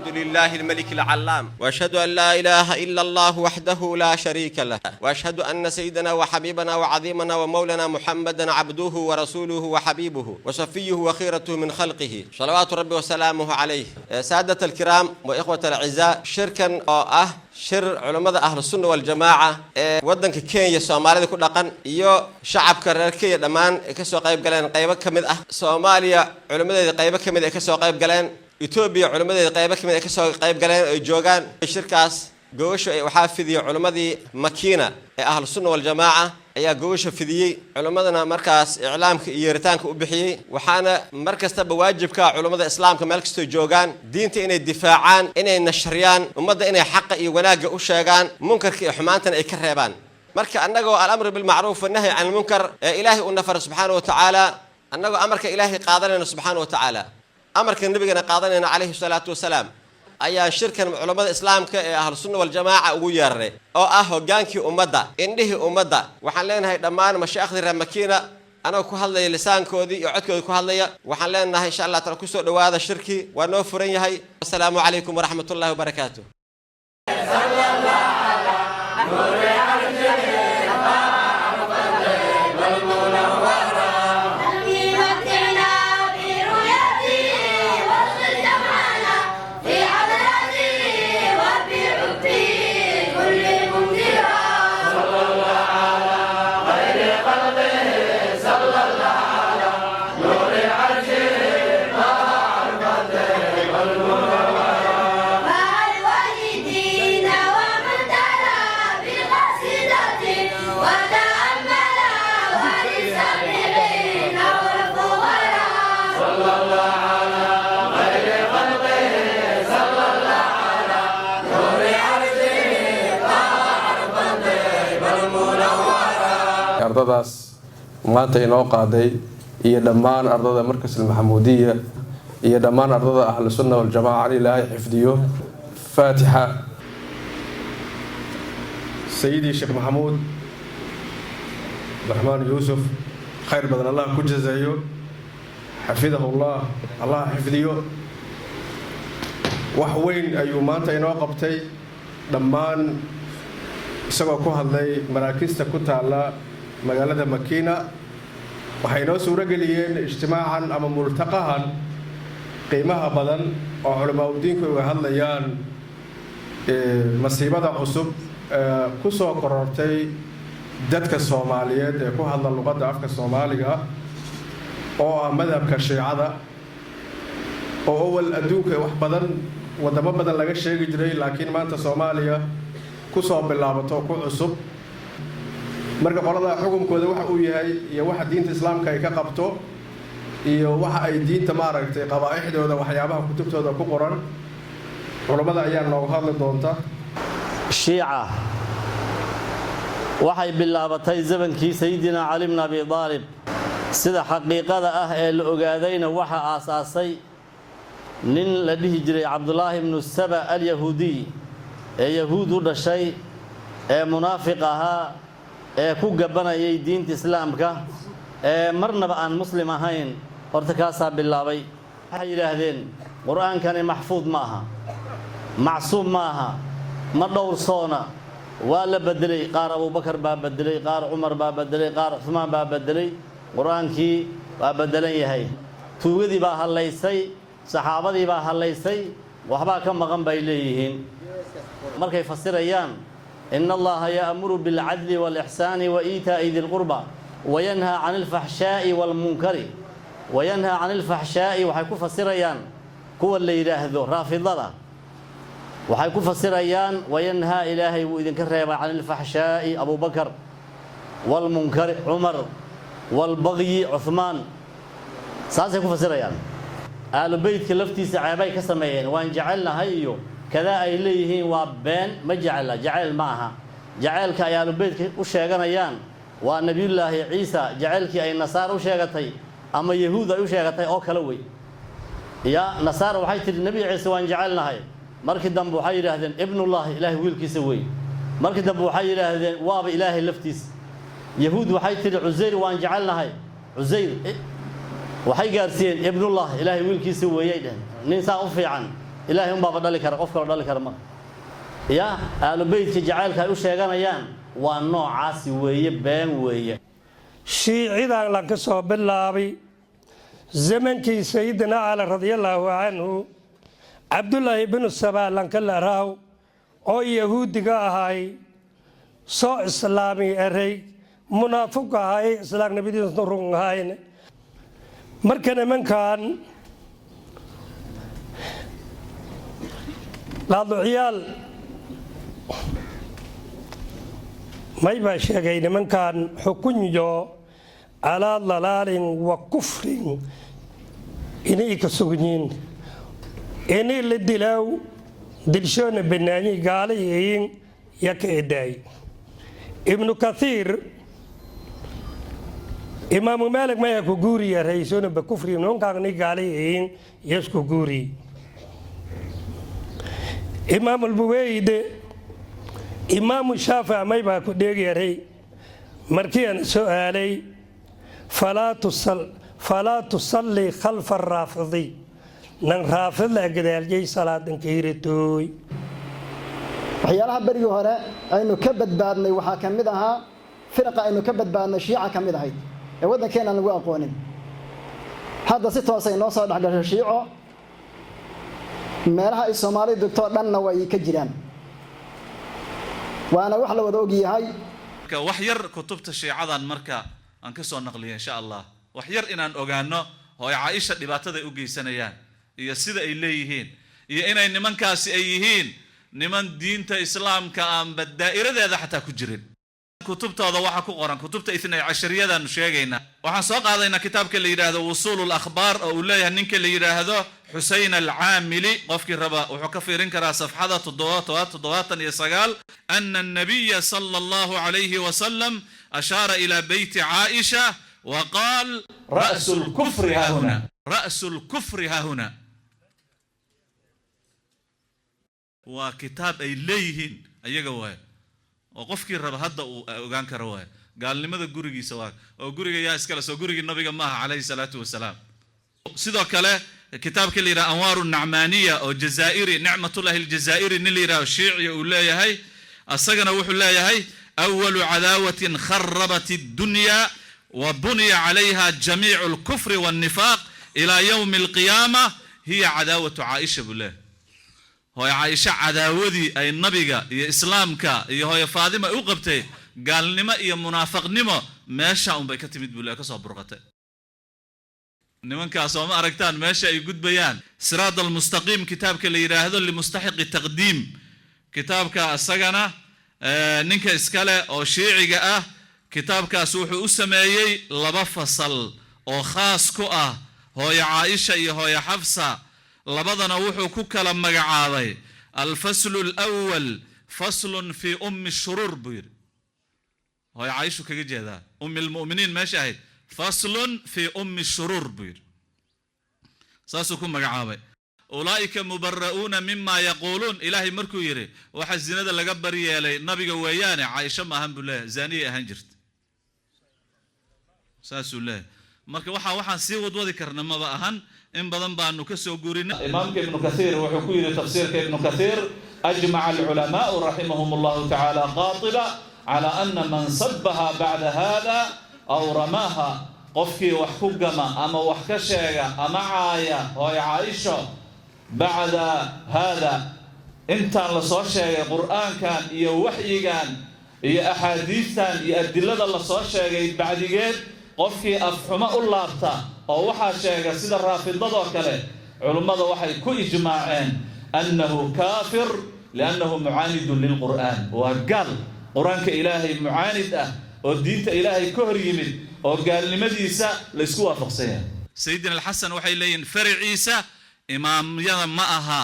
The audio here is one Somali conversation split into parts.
لله الملك العلام، واشهد ان لا اله الا الله وحده لا شريك له، واشهد ان سيدنا وحبيبنا وعظيمنا ومولانا محمدا عبده ورسوله وحبيبه وصفيه وخيرته من خلقه، صلوات ربي وسلامه عليه. سادة الكرام واخوة الاعزاء، shirkan oo ah shir culammada Ahlu Sunna Waljamaaca ee waddanka Kenya, Soomaalida ku dhaqan iyo shacabka reer Kenya dhammaan ay kasoo qayb galeen, qaybo ka mid ah Soomaaliya culimmadeeda qaybo ka mid ay kasoo qayb galeen, Etoobiya culimmadeeda qaybo ka mid ay kasoo qayb galeen, ay joogaan. Shirkaas gogosha waxaa fidiyey culimmadii Makiina ee Ahlu Sunna Waljamaaca ayaa gogosha fidiyey, culimmadana markaas iclaamka iyo yeeritaanka u bixiyey. Waxaana mar kastaba waajibka culummada Islaamka meel kastoo joogaan diinta inay difaacaan, inay nashriyaan, ummadda inay xaqa iyo wanaagga u sheegaan, munkarka iyo xumaantana ay ka reebaan. Marka annagoo الأمر بالمعروف والنهي عن المنكر ee Ilaahay u nafara subxaana wa tacaala, annagoo amarka Ilaahay qaadanayna subxaana wa tacaala, amarka Nabigana qaadanayna calayhi salaatu wasalaam, ayaan shirkan culammada Islaamka ee Ahlusunna Waljamaaca ugu yeernay, oo ah hoggaankii ummadda, indhihii ummadda. Waxaan leenahay dhammaan mashaaikhdii reer Makiina, anagoo ku hadlaya lisaankoodii iyo codkoodii ku hadlaya, waxaan leenahay insha Allah taala kusoo dhowaada shirkii, waa noo furan yahay. Asalaamu calaykum waraxmat ullahi wabarakaatu. متعنا برؤيته واغسل دمعنا في حضرته وبحبه كل منذرا. صلى الله على خير خلقه، صلى الله على نور عرشه طه المنورة. مع الوالدين ومن تلا بالقصيدة وتأمل وللسامعين والفقراء. صلى الله على خير خلقه، صلى الله على نور عرشه طه المنورة. Ardadaas maanta inoo qaaday iyo dhammaan ardada Markas Almaxamuudiya iyo dhammaan ardada Ahlu Sunna Waljamaca, in Ilaahay xifdiyo. Faatixa. Sayidii Sheekh Maxamuud Cabdiraxmaan Yuusuf, khayr badan Allah ku jazeeyo, xafidahullah, Allah xifdiyo. Wax weyn ayuu maanta inoo qabtay dhammaan, isagoo ku hadlay maraakista ku taalla magaalada Makiina. Waxay inoo suuro geliyeen ijtimaacan ama multaqahan qiimaha badan oo culamaa udiinku uga hadlayaan masiibada cusub ee ku soo korortay dadka Soomaaliyeed ee ku hadla luqadda afka Soomaaliga, oo ah madhabka Shiicada, oo awal adduunka wax badan, wadamo badan laga sheegi jiray, laakiin maanta Soomaaliya ku soo bilaabato, ku cusub. Marka qolada xukunkooda waxa uu yahay iyo waxa diinta Islaamka ay ka qabto iyo waxa ay diinta maaragtay qabaa'ixdooda, waxyaabaha kutubtooda ku qoran, culammada ayaa nooga hadli doonta. Shiica waxay bilaabatay zamankii Sayidina Cali bn Abi Daalib. Sida xaqiiqada ah ee la ogaadayna, waxaa aasaasay nin la dhihi jiray Cabdulaahi bnu Saba Alyahuudiy, ee Yahuud u dhashay, ee munaafiq ahaa, ee ku gabanayay diinta Islaamka, ee marnaba aan Muslim ahayn. Horta kaasaa bilaabay. Waxay yidhaahdeen Qur-aankani maxfuud ma aha, macsuum ma aha, ma dhowrsoona, waa la bedelay. Qaar Abuubakar baa bedelay, qaar Cumar baa bedelay, qaar Cuhmaan baa bedelay. Qur-aankii waa bedelan yahay, tuugadii baa hallaysay, saxaabadii baa hallaysay, waxbaa ka maqan bay leeyihiin. Markay fasirayaan إن الله يأمر بالعدل والإحسان وإيتاء ذي القربى وينهى عن الفحشاء والمنكر، وينهى عن الفحشاء waxay ku fasirayaan kuwa la yidhaahdo Raafidada, waxay ku fasirayaan وينهى, Ilaahay wuu idinka reebay, عن الفحشاء Abubakar, والمنكر Cumar, والبغي Cuhmaan, saasay ku fasirayaan. Aalu beytka laftiisa ceebay ka sameeyeen. Waan jecelnahay iyo kadaa ay leeyihiin waa been. Ma jecela, jaceyl ma aha. Jaceylka ay aalu beytka u sheeganayaan waa Nebiyullaahi Ciisa jaceylkii ay Nasaar u sheegatay ama Yahuud ay u sheegatay oo kale wey. Ya Nasaar waxay tidhi Nebi Ciise waan jecelnahay. Markii dambe waxay yidhaahdeen ibnullahi, Ilaahay wiilkiisa wey. Markii dambe waxay yidhaahdeen waaba Ilaahay laftiisa. Yahuud waxay tidhi Cusayr waan jecelnahay. Cusayr waxay gaarsiiyeen ibnullah, Ilaahay wiilkiisa weeyay dheheen. Nin saa u fiican Ilaahay unbaaba dhali kara, qof kaloo dhali kara ma ya. Aalubeytka jacaylka ay u sheeganayaan waa noocaasi weeye, been weeye. Shiicidan la ka soo bilaabay zamankii Sayidina Cali radiallaahu canhu, Cabdullaahi binu Sabaa lanka laraaw oo Yahuudiga ahay, soo islaami eray, munaafiq ahay, islaamnimadiisna run ahayn. Marka nimankan laaduciyaal may baa sheegay nimankan xukunyo calaa dalaalin wa kufrin inay ka sugyiin, inay la dilaaw, dilshoona banaanyi, gaalayiin ya ka edaay. Ibnu Kathiir, Imaamu Maalik maya ku guuriya raysona bakufri, nimankaan gaalayiin yasku guuri. Imaam Albuweyde, Imaamu Shaafic may baa ku dheegyaray markii aan su'aalay: falaa tusalli khalfa araafidi, nan raafidla gadaaljay salaadanka hiratooy. Waxyaalaha berigii hore aynu ka badbaadnay waxaa ka mid ahaa firaqa aynu ka badbaadnay, Shiica ka mid ahayd ee waddankeenaan lagu aqoonin. Hadda si toosay noo soo dhexgashay Shiico, meelaha ay Soomaalidu degtoo dhanna way ka jiraan, waana wax la wada og yahay. Wax yar kutubta Shiicadan marka aan ka soo naqliya, insha Allah, wax yar inaan ogaano hooyo Caaisha dhibaataday u geysanayaan iyo sida ay leeyihiin iyo inay nimankaasi ay yihiin niman diinta Islaamka aanba daa'iradeeda xataa ku jirin. Kutubtooda waxaa ku qoran, kutubta itnay cashariyadaanu sheegaynaa. Waxaan soo qaadaynaa kitaabka la yidhaahdo Wusuul Alakhbaar oo uu leeyahay ninka la yidhaahdo Xusein Alcaamili. Qofkii raba wuxuu ka fiirin karaa safxada 79: ana الnabiya sala allahu calayhi wasalam ashaara ila beyti Caaisha wa qaal: ra'su lkufri haahuna, ra'su lkufri haahuna. Waa kitaab ay leeyihiin ayaga waaye, oo qofkii raba hadda uu ogaan karo waaye. Gaalnimada gurigiisa waa oo guriga yaa iskale? Soo gurigii Nabiga maaha calayhi salaatu wasalaam? Sidoo kale kitaabka la yidhaha Anwaaru Nacmaaniya oo Jazaa'iri, Nicmatullahi Aljazaa'iri, nin la yidhaho Shiiciya uu leeyahay, asagana wuxuu leeyahay: awalu cadaawatin kharabat addunya wa buniya calayha jamiicu alkufri walnifaaq ila yowmi alqiyaama hiya cadaawatu Caaisha, buu leeyahay. Hooyo Caaisha cadaawadii ay Nabiga iyo Islaamka iyo hooyo Faadima u qabtay, gaalnimo iyo munaafaqnimo meesha unbay ka timid, buu leeyahay, ka soo burqatay. Nimankaas oo ma aragtaan meesha ay gudbayaan. Siraad Almustaqiim kitaabka la yidhaahdo limustaxiqi taqdiim, kitaabka isagana ninka iskale oo Shiiciga ah, kitaabkaas wuxuu u sameeyey laba fasal oo khaas ku ah hooyo Caaisha iyo hooyo Xafsa. Labadana wuxuu ku kala magacaabay: alfaslu alawal faslun fi ummi shuruur, buu yidhi. Hooyo Caaishu kaga jeedaa, ummi lmu'miniin meesha ahayd. Faslun fi ummi shuruur, buu yidhi, saasuu ku magacaabay. Ulaa'ika mubara'uuna mima yaquuluun, Ilaahay markuu yidhi, waxa zinada laga baryeelay Nabiga weeyaane, Caaisho maahan, buu leeyahay, zaaniyay ahaan jirta, saasuu leeyahay. Marka waxaan sii wadwadi karna maba ahan, in badan baanu ka soo gurinay. Imaamka Ibnu Kathiir wuxuu ku yidhi tafsiirka Ibnu Kathiir: ajmaca alculamaau raximahum allahu tacaala qaatiba cala ana man sabaha bacda hada aw ramaaha, qofkii wax ku gama ama wax ka sheega ama caaya hooyo Caaisho bacda haada, intaan lasoo sheegay, Qur'aankan iyo waxyigan iyo axaadiistan iyo adilada lasoo sheegay bacdigeed, qofkii afxumo u laabta oo waxaa sheega sida Raafidadoo kale, culummada waxay ku ijmaaceen annahu kaafir liannahu mucaanidun lilqur'aan. Waa gaal Qur-aanka Ilaahay mucaanid ah oo diinta Ilaahay ka hor yimid oo gaalnimadiisa laysku waafaqsan yahay. Sayidina Alxasan waxay leeyihiin faraciisa imaamyada ma aha,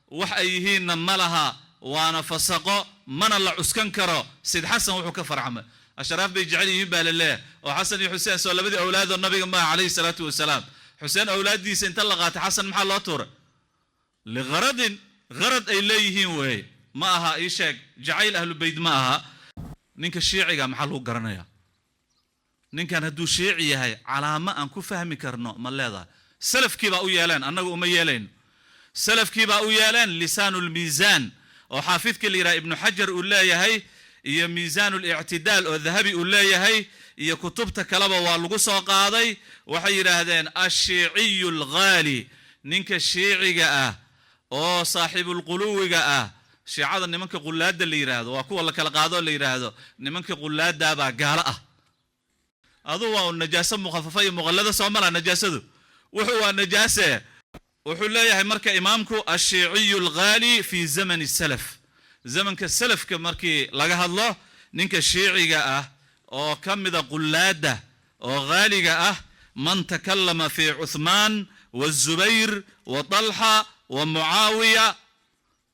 wax ay yihiinna ma laha, waana fasaqo, mana la cuskan karo. Sayid Xasan wuxuu ka farcamay ashraaf bay jecel yihiin baa la leeyahay, oo Xasan iyo Xuseen soo labadii awlaadoo Nabiga maaha calayhi salaatu wasalaam? Xuseen awlaaddiisa inta la qaatay, Xasan maxaa loo tuuray? Liqaradin qarad ay leeyihiin weeye, ma aha ii sheeg jacayl ahlu beyt ma aha. Ninka Shiiciga maxaa lagu garanayaa? Ninkan hadduu Shiici yahay, calaamo aan ku fahmi karno ma leedahay? Salafkii baa u yeeleen, annaga uma yeelayno. Salafkii baa u yeeleen Lisaanu Lmiisaan oo xaafidkii la yidhaha Ibnu Xajar uu leeyahay, iyo Miisaan Lictidaal oo Dahabi uu leeyahay, iyo kutubta kaleba waa lagu soo qaaday. Waxay yidhaahdeen: ashiiciyu alghaali, ninka shiiciga ah oo saaxibulquluwiga ah. Shiicada nimanka qullaadda la yidhaahdo waa kuwa la kala qaado, la yidhaahdo nimanka qullaadaabaa gaalo ah. Aduu waa un najaaso mukhafafa iyo muqallada soo mala. Najaasadu wuxuu waa najaase. Wuxuu leeyahay marka imaamku: ashiiciyu alghaali fi zamani salaf, zamanka salafka markii laga hadlo, ninka shiiciga ah oo ka mida qullaadda oo ghaaliga ah, man takallama fi Cuthmaan wazubayr wa Talxa wa Mucaawiya,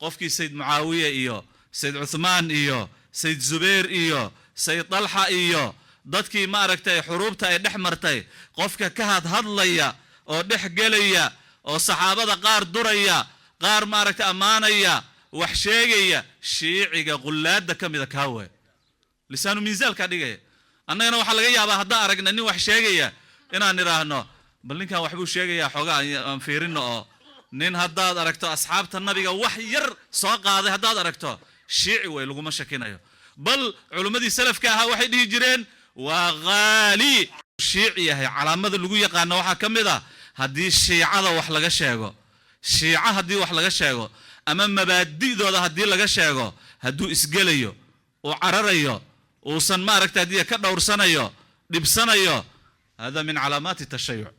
qofkii Sayd Mucaawiya iyo Sayd Cuthmaan iyo Sayd Zubayr iyo Sayd Talxa iyo dadkii, ma aragtay, xuruubta ay dhex martay, qofka ka hadhadlaya oo dhex gelaya oo saxaabada qaar duraya, qaar, ma aragtay, ammaanaya, wax sheegaya, shiiciga qullaadda ka mida kaawe. Lisaanu miisaalkaa dhigaya. Annagana waxaa laga yaabaa haddaan aragna nin wax sheegaya inaan idhaahno: bal ninkan waxbuu sheegayaa, xoogaa aan fiirino. Oo nin haddaad aragto asxaabta nabiga wax yar soo qaaday haddaad aragto, shiici wey, laguma shakinayo. Bal culimmadii salafka ahaa waxay dhihi jireen waa ghaali shiici yahay. Calaamada lagu yaqaano waxaa ka mid ah haddii shiicada wax laga sheego, shiica haddii wax laga sheego ama mabaadi'dooda haddii laga sheego, hadduu isgelayo, uu cararayo, uusan, ma aragta, haddii ka dhowrsanayo, dhibsanayo, hada min calaamaati tashayuc.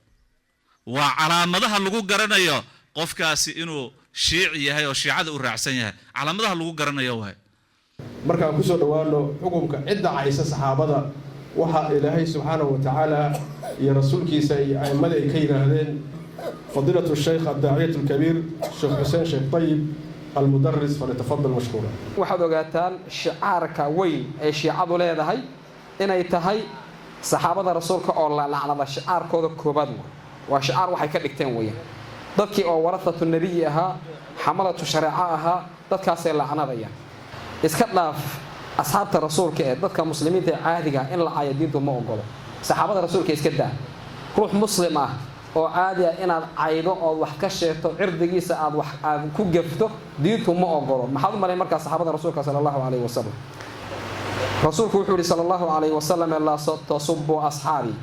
Waa calaamadaha lagu garanayo qofkaasi inuu shiici yahay oo shiicada u raacsan yahay, calaamadaha lagu garanayo waay. Markaan kusoo dhowaano xukunka cidda caysa saxaabada, waxa Ilaahay subxaanahu wa tacaala iyo rasuulkiisa iyo a'immada ay ka yidhaahdeen, fadiilatu shaykh addaaciyat alkabiir Sheekh Xuseen Sheekh Tayib Almudaris, falyatafadal mashkuura. Waxaad ogaataan shicaarka weyn ee shiicadu leedahay inay tahay saxaabada rasuulka oo la lacnada. Shicaarkooda koobaad waa shicaar waxay ka dhigteen weeyaan dadkii oo warasatu nebiyi ahaa, xamalatu shareeco ahaa, dadkaasay lacnadayaan. Iska dhaaf asxaabta rasuulka ee dadka muslimiinta ee caadiga in la caayo diintu ma ogolo. Saxaabada rasuulka iska daa, ruux muslim ah oo caadi ah inaad caydo ood wax ka sheegto, cirdigiisa aad wax aad ku gafto, diintu ma ogolo. Maxaad u malay markaa saxaabada rasuulka sala Allahu calayhi wasalam? Rasuulku wuxuu yihi sala Allahu calayhi wasalam: laa tasubuu asxaabii,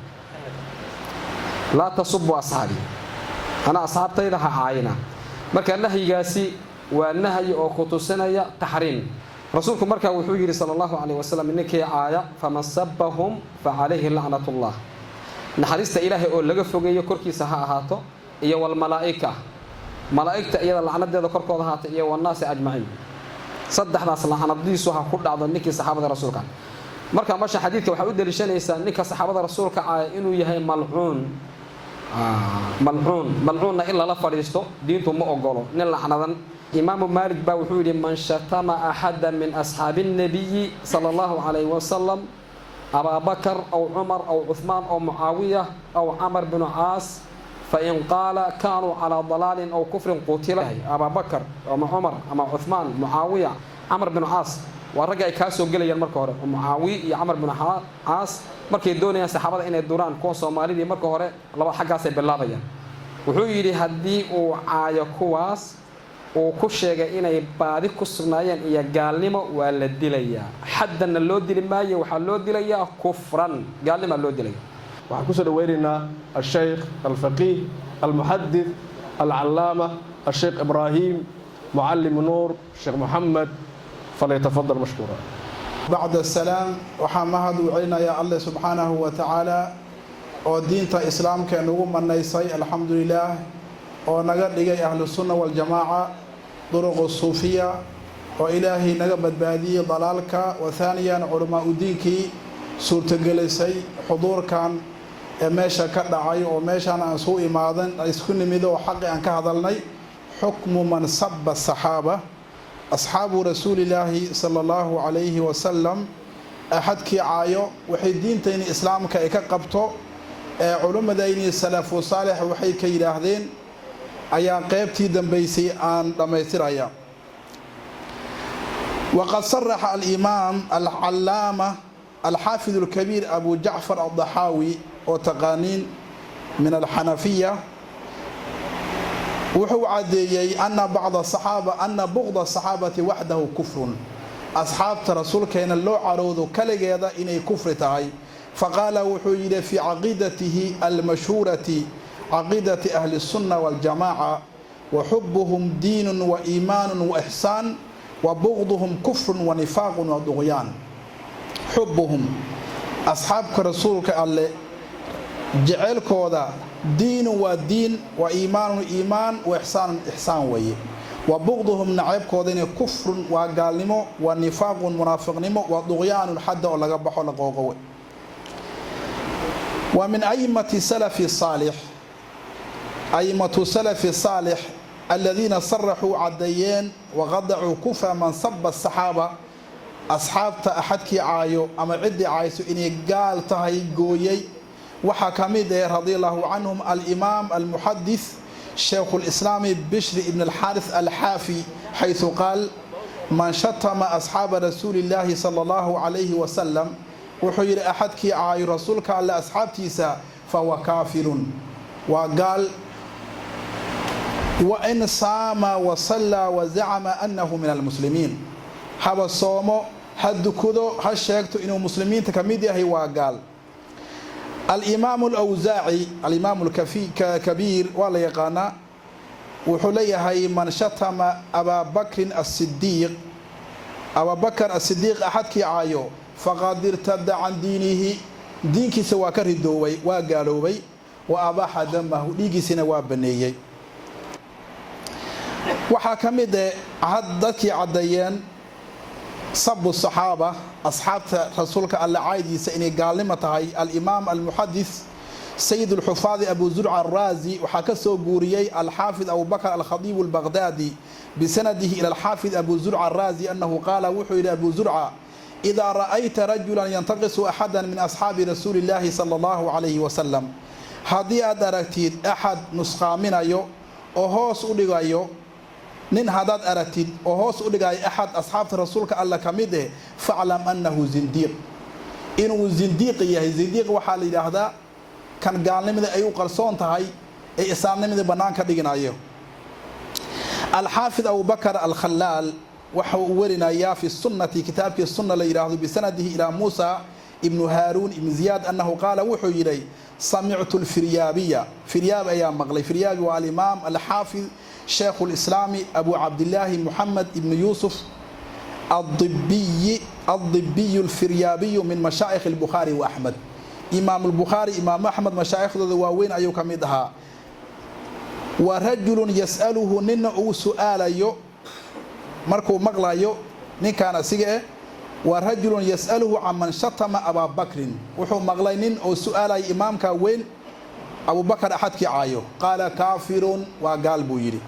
laa tasubuu asxaabii, ana asxaabtayda ha caayina. Marka nahyigaasi waa nahyi oo ku tusinaya taxriim. Rasuulku markaa wuxuu yidhi sala Allahu calayh wasalam: ninkii caaya, faman sabahum fa calayhi lacnatullah, naxariista Ilaahay oo laga fogeeyo korkiisa ha ahaato, iyo walmalaa'ika, malaa'igta iyada lacnadeeda korkooda ahaata, iyo wannaasi ajmaciin. Saddexdaas lacnadiisu ha ku dhacdo ninkii saxaabada rasuulka. Marka masha xadiidka waxaa u daliishanaysaa ninka saxaabada rasuulka caaya inuu yahay malcuun, malcuun. Malcuunna in lala fadhiisto diintu ma ogolo, nin lacnadan. Imaamu Maalik baa wuxuu yidhi: man shatama axada min asxaabi الnabiyi sala Allahu calayhi wasalam, Abaabakar aw Cumar aw Cuhmaan aw Mucaawiya aw Camar binu Caas, fain qaala kaanuu calaa dalaalin aw kufrin qutila. Abaabakar ama Cumar ama Cuhmaan, Mucaawiya, Camar binu Caas, waa ragga ay kaa soo gelayaan marka hore. Mucaawiya iyo Camar binu Caas markay doonayaan saxaabada inay duraan, kuwa Soomaalidii marka hore laba xaggaasay bilaabayaan. Wuxuu yidhi haddii uu caayo kuwaas, uu ku sheegay inay baadi ku sugnaayeen iyo gaalnimo, waa la dilayaa. Xaddanna loo dili maayo, waxaa loo dilayaa kufran, gaalnimaa loo dilaya. Waxaan kusoo dhaweynaynaa alshaykh alfaqiih almuxadith alcallaama alsheekh Ibraahim Mucallim Nuur Sheekh Moxamed, falyatafadal mashkuura. Bacda asalaam, waxaa mahad u celinayaa Alleh subxaanahu wa tacaala oo diinta islaamka nagu manaysay, alxamdu lilaah, oo naga dhigay Ahlusunna waljamaaca, duruqu suufiya, oo Ilaahay naga badbaadiyey dalaalka. Wa haaniyan, culamaa u diinkii suurtagelisay xuduurkan ee meesha ka dhacay oo meeshaan aan isku imaadan, isku nimid oo xaqi aan ka hadalnay. Xukmu man saba asaxaaba, asxaabu rasuulillaahi sala Allahu calayhi wasalam, axadkii caayo, waxay diintayni islaamka ay ka qabto ee culimmadayni salafu saalix waxay ka yidhaahdeen ayaan qeybtii dambaysay aan dhammaystiraya. Waqad saraxa alimaam alcallaama alxaafid alkabiir Abu Jacfar aldaxaawi oo taqaaniin min alxanafiya. Wuxuu caddeeyey ana bacda saxaaba ana buqda saxaabati waxdahu kufrun, asxaabta rasuulkeena loo caroodo kaligeeda inay kufri tahay. Faqaala, wuxuu yidhi fii caqiidatihi almashhuurati, caqiidati ahli الsunna waاljamaaca: "Waxubuhum diinun wa iimaanu wa ixsaan, wa bugduhum kufrun wa nifaaqun wa duqyaan." Xubuhum, asxaabka rasuulka alle jeceylkooda, diinun waa diin, wa iimaanun iimaan, wa ixsaanun ixsaan weeye. Wa bugduhum, naceybkoodana, kufrun waa gaalnimo, wa nifaaqun munaafiqnimo, wa duqyaanun xadda oo laga baxo, la qooqowe. Wa min aimati salafi saalix, aimatu salafi saalix aladiina saraxuu, caddeeyeen, waqadacuu kufra man saba asaxaaba, asxaabta axadkii caayo ama ciddii caayso inay gaal tahay gooyey, waxaa ka mid eh, radia allahu canhum, alimaam almuxadis shaykhu lislaami Bishri ibn alxaaris alxaafi, xaysu qaal: "Man shatama asxaaba rasuuli illaahi sala allahu calayhi wasalam," wuxuu yidhi, axadkii caayo rasuulka alle asxaabtiisa, "fahuwa kaafirun," waa gaal, wain saama wasallaa wazacama annahu min almuslimiin. Haba soomo, ha dukudo, ha sheegto inuu muslimiinta ka mid yahay, waa gaal. Alimaamu alawsaaci, alimaamu kabiir, waa la yaqaanaa, wuxuu leeyahay: "Man shatama Abaa Bakrin Asidiiq," Ababakar Asidiiq axadkii caayo, "faqad irtada can diinihi," diinkiisa waa ka ridoobay, waa gaaloobay, wa abaaxa damahu, dhiiggiisina waa baneeyey. Waxaa ka mid eh dadkii caddeeyeen sabu saxaaba, asxaabta rasuulka alle caaydiisa inay gaalnimo tahay, alimaam almuxadis sayid alxufaadi Abu Zurca araazi. Waxaa ka soo guuriyey alxaafid Abubakr Alkhadiib albaqdaadi bisanadihi ila alxaafid Abu Zurca araazi annahu qaala, wuxuu yidhi Abu Zurca: "Idaa ra'ayta rajulan yantaqisu axada min asxaabi rasuuli illaahi sala allahu calayhi wasalam," haddii aad aragtid axad nusqaaminayo oo hoos u dhigayo nin, haddaad aragtid oo hoos u dhigayo axad asxaabta rasuulka alla ka mid eh, "faclam annahu zindiiq," inuu zindiiq yahay. Zindiiq waxaa la yidhaahdaa kan gaalnimada ay u qarsoon tahay ee islaamnimada bannaan ka dhiginayo. Alxaafid Abubakar Alkhalaal waxa uu werinayaa fi sunnati, kitaabkii sunna la yidhaahdo, bisanadihi ilaa Muusa ibnu Haaruun ibn Ziyaad annahu qaala, wuxuu yidhi: "Samictu lfiryaabiya," Firyaabi ayaa maqlay. Firyaabi waa alimaam alxaafid shaykhu lislaami Abu Cabdillaahi Muxamed ibnu Yuusuf Addibiyu alfiryaabiyu, min mashaa'ikh albukhaari wa Axmed. Imaam albukhaari, Imaam Axmed mashaaikhdooda waaweyn ayuu ka mid ahaa. Wa rajulun yas'aluhu, nina uu su'aalayo markuu maqlayo ninkaan asiga eh, wa rajulun yas'aluhu can man shatama Abaa Bakrin, wuxuu maqlay nin oo su'aalaya imaamka weyn Abubakar axadkii caayo. "Qaala kaafirun," waa gaal buu yidhi.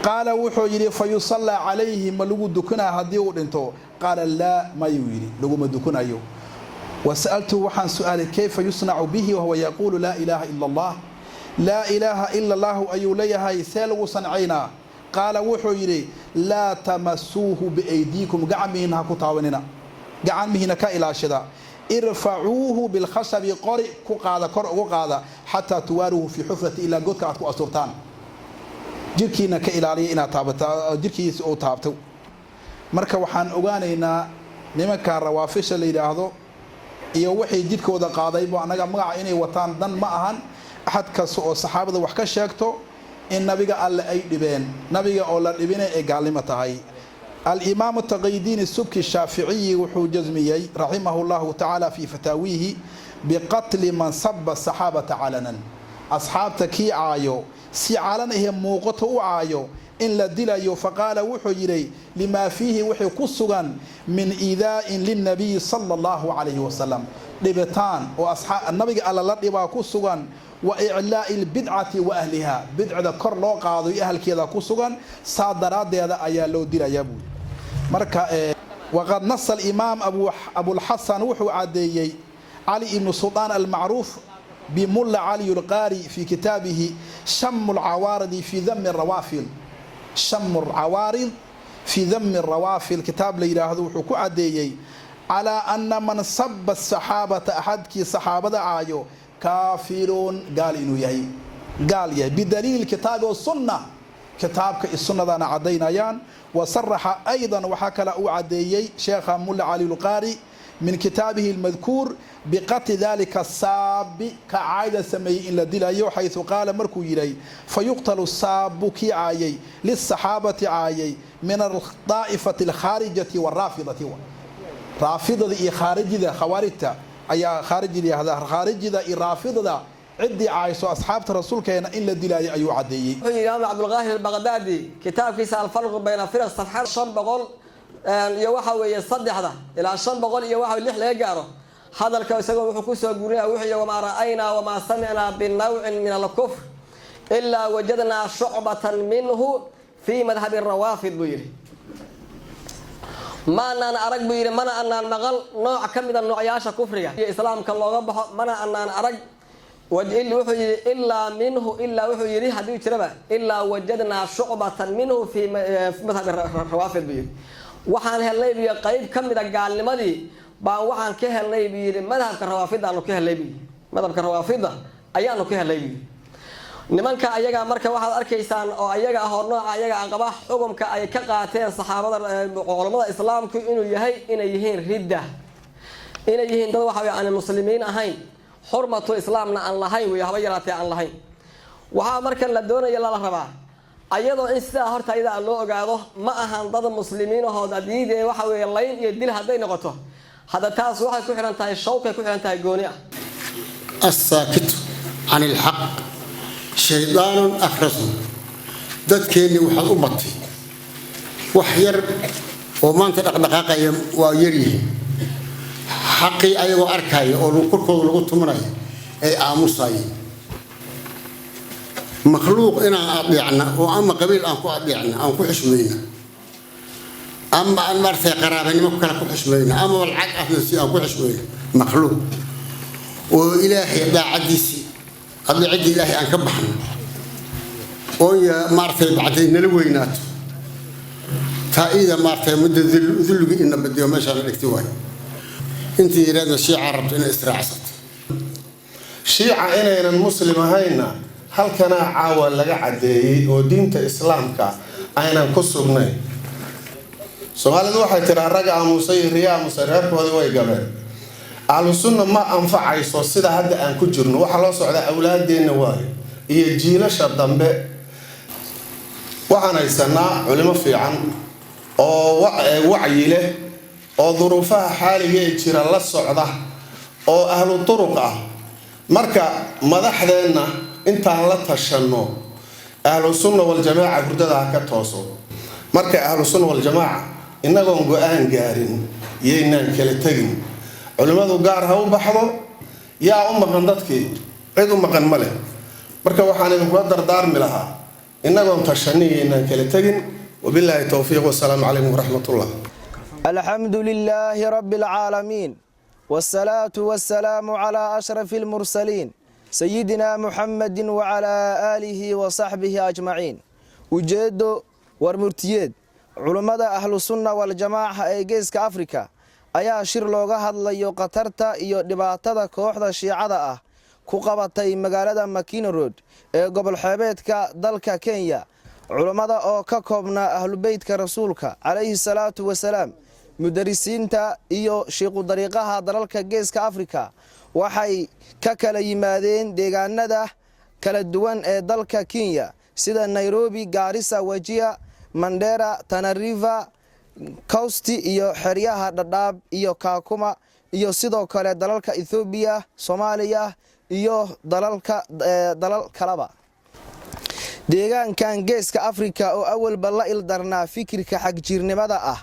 Qaala, wuxuu yidhi: "Fa yusallaa calayhi, ma lagu dukanaa haddii uu dhinto?" "Qaala laa," mayuu yidhi, laguma dukunayo. Wasa'altuhu, waxaan su'aalay: "Kayfa yusnacu bihi wahuwa yaquulu laa ilaaha ila allah? Laa ilaaha ila allahu ayuu leeyahay, see lagu sancaynaa?" Qaala, wuxuu yidhi: "Laa tamasuuhu biaydiikum," gacmihiina ha ku taabanina, gacmihiina ka ilaashada. "Irfacuuhu bilkhashabi," qori ku qaada, kor ugu qaada, "xataa tuwaaruhu fii xufrati," ilaa godka aad ku asturtaan. Jirkiina ka ilaaliya inaad taabata, jirkiisa uu taabto. Marka waxaan ogaanaynaa nimanka rawaafisha la yidhaahdo iyo wixii jidhkooda qaadaybo, annaga magaca inay wataan dan ma ahan. Axad kasta oo saxaabada wax ka sheegto in nabiga alle ay dhibeen, nabiga oo la dhibinay ay gaalnimo tahay. Alimaamu Taqiydiin Subki Shaaficiyi wuxuu jasmiyey, raximahu llahu tacaala, fii fataawiihi biqatli man saba saxaabata calanan, asxaabta kii caayo si calan ahe muuqato u caayo in la dilayo. Faqaala, wuxuu yidhi: limaa fiihi, wixii ku sugan, min iidaa'in lilnabiyi sala allahu calayhi wasalam, dhibitaan oo nabiga alla la dhibaa ku sugan, wa iclaa'i albidcati wa ahliha, bidcda kor loo qaado iyo ahalkeeda ku sugan, saa daraaddeeda ayaa loo dilayaa buuri. Marka waqad nasa alimaam Abulxasan, wuxuu caddeeyey, Cali ibnu Suldaan almacruuf bimulla Caliy lqaari fi kitaabihi shamu lcawaaridi fi dami rawaafil, shamu lcawaarid fi dami rawaafil, kitaab la yidhaahdo, wuxuu ku caddeeyey calaa ana man saba asaxaabata, axadkii saxaabada caayo, kaafirun, gaal inuu yahay, gaal yahay, bidaliili kitaabi wasunna. Kitaabka iyo sunnadana caddaynayaan. Wasaraxa aydan, waxaa kale uu caddeeyey sheekha Mulla Cali Lqaari min kitaabihi almadkuur biqatli dalika saabi, ka caayda sameeyey in la dilayo, xayثu qaala, markuu yidhay: fayuqtalu saabu, kii caayay lisaxaabati caayay, min aldaa'ifati alkhaarijati waraafidati, raafidada iyo khaarijida, khawaarijta ayaa khaariji yihahdaa, khaarijida iyo raafidada ciddii caayso asxaabta rasuulkeena in la dilaayo ayuu caddeeyey. Wuxuu yidhi Imaam Cabdulqaahir Albaqdaadi kitaabkiisa Alfarqu Bayna Firaq, safxad 500 iyo waxa weeye saddexda ilaa 500 iyo waxa lix laga gaaro, hadalka isagoo wuxuu kusoo guurinaya, wuxuu yihi: wamaa ra'aynaa wamaa samicnaa binawcin min alkufr ilaa wajadnaa shucbatan minhu fii madhabi rawaafid, buu yidhi. Ma anaan arag, buu yidhi, mana anaan maqal nooc ka mida noocyaasha kufriga iyo islaamka looga baxo, mana anaan arag. Wuxuu yidhi ilaa minhu, ilaa wuxuu yidhi haddii jiraba, ilaa wajadnaa shucbatan minhu fii madhabi rawaafid, buu yidhi. Waxaan helnay, buu yidhi, qayb ka mida gaalnimadii baan waxaan ka helnay, buu yidhi, madhabka rawaafida aanu ka helnay, buu yidhi, madhabka rawaafida ayaanu ka helnay, buu yidhi. Nimanka ayaga marka waxaad arkaysaan oo ayaga ah oo nooca ayaga ah qaba, xukumka ay ka qaateen saxaabada, culamada islaamku inuu yahay inay yihiin ridda, inay yihiin dad waxa aan muslimiin ahayn, xurmatu islaamna aan lahayn wey, haba yaraatee aan lahayn. Waxaa marka la doonaya, lala rabaa ayadoo in sidaa horta ayadaa loo ogaado, ma ahan dad muslimiin ahood haddii dee waxa weeye layn iyo dil hadday noqoto, hadda taas waxay ku xihan tahay shawkay ku xihan tahay gooni ah. الساكت عن الحق شيطان أخرس. Dadkeennii waxaad u batay wax yar oo maanta dhaqdhaqaaqaya waa yaryihiin. Xaqii ayagoo arkaya oo korkooda lagu tumanaya ay aamusayeen. Makhluuq inaan adeecna oo ama qabiil aan ku adeecna, aan ku xishmayna, ama aan maaragtay qaraabanimo kale ku xishmayna, ama lacag ahna si aan ku xishmayna makhluuq, oo Ilaahay daacadiisii, adeecidda Ilaahay aan ka baxno, oo maaragtay bacday nala weynaato, taa iyada maaragtay muddo dulliga ina badiyo meeshaan la dhigtay waayo. Intii yidhahda Shiica rabto inay israacsato. Shiica inaynan muslim ahayna halkanaa caawa laga caddeeyey, oo diinta islaamka aynan ku sugnayn. Soomaalidu waxay tiraa: rag aamusay iyo riya aamusay reerkoodii way gabeen. Ahlu sunna ma anfacayso sida hadda aan ku jirno. Waxaa loo socdaa awlaadeenna waayo iyo jiilasha dambe. Waxaan haysanaa culimo fiican oo wacyi leh oo duruufaha xaaliga ee jira la socda oo ahlu turuq ah. Marka madaxdeenna intaan la tashanno, Ahlu Sunna Waljamaaca hurdada ha ka tooso. Marka Ahlu Sunna Waljamaaca innagoon go-aan gaarin yaynaan kala tegin. Culimmadu gaar ha u baxdo. Yaa u maqan dadkii? Cid u maqan ma leh. Marka waxaan idinkula dardaarmi lahaa, innagoon tashanin yaynaan kala tegin. Wabilaahi towfiiq, wasalaamu calaykum waraxmatullah. الحمد لله رب العالمين، والصلاة والسلام على أشرف المرسلين سيدنا محمد وعلى آله وصحبه أجمعين. Ujeedo warmurtiyeed: culummada Ahlu Sunna Waljamaaca ee Geeska Afrika ayaa shir looga hadlayo khatarta iyo dhibaatada kooxda Shiicada ah ku qabatay magaalada Makini Road ee gobol xeebeedka dalka Kenya. Culummada oo ka koobnaa ahlubeytka rasuulka calayhi salaatu wasalaam, mudarisiinta iyo shiiqu dariiqaha dalalka Geeska Afrika, waxay ka kala yimaadeen deegaanada kala duwan ee dalka Kenya, sida Nairobi, Gaarisa, Wajir, Mandera, Tana River, Coast iyo xeryaha Dhadhaab iyo Kaakuma, iyo sidoo kale dalalka Ethoobiya, Soomaaliya iyo dalalka dalal kalaba. Deegaankan Geeska Afrika oo awalba la ildarnaa fikirka xagjirnimada ah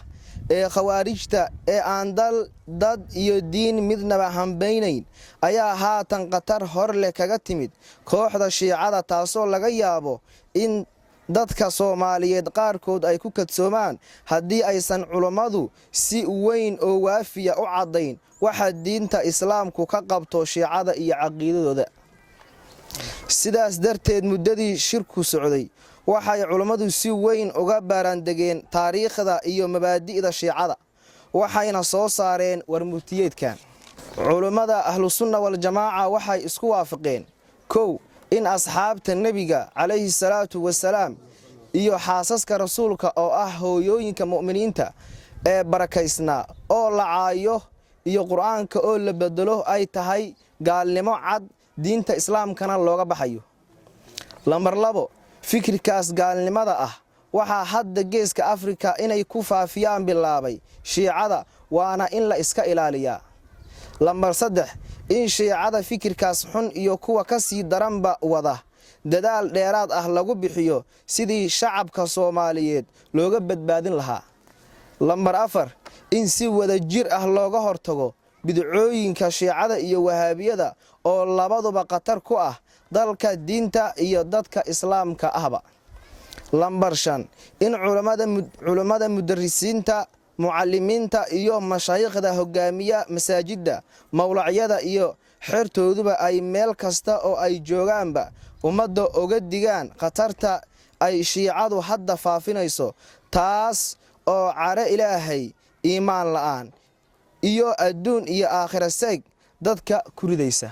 ee khawaarijta ee aan dal, dad iyo diin midnaba hambaynayn, ayaa haatan khatar hor leh kaga timid kooxda Shiicada, taasoo laga yaabo in dadka Soomaaliyeed qaarkood ay ku kadsoomaan haddii aysan culummadu si weyn oo waafiya u caddayn waxa diinta islaamku ka qabto Shiicada iyo caqiidadooda. Sidaas darteed, muddadii shirku socday waxay culummadu si weyn uga baaraandegeen taariikhda iyo mabaadi'da Shiicada, waxayna soo saareen warmurtiyeedkan. Culummada Ahlusunna Waljamaaca waxay isku waafaqeen: kow, in asxaabta nebiga calayhi salaatu wasalaam Iyo xaasaska Rasuulka oo ah hooyooyinka mu'miniinta ee barakaysnaa oo la caayo iyo Qur-aanka oo la bedelo ay tahay gaalnimo cad, diinta Islaamkana looga baxayo. Lambar 2, fikirkaas gaalnimada ah waxaa hadda Geeska Afrika inay ku faafiyaan bilaabay Shiicada, waana in la iska ilaaliyaa. Lambar 3, in Shiicada fikirkaas xun iyo kuwa ka sii daranba wada dadaal dheeraad ah lagu bixiyo sidii shacabka Soomaaliyeed looga badbaadin lahaa. Lambar 4, in si wada jir ah looga hortago bidcooyinka Shiicada iyo Wahaabiyada oo labaduba khatar ku ah dalka, diinta iyo dadka Islaamka ahba. Lambar 5, in culummada, mudarisiinta, mucalimiinta iyo mashaayikhda hogaamiya masaajidda, mawlacyada iyo xertooduba ay meel kasta oo ay joogaanba ummadda oga digaan khatarta ay Shiicadu hadda faafinayso, taas oo care Ilaahay, iimaan la'aan iyo adduun iyo aakhira seeg dadka ku ridaysa.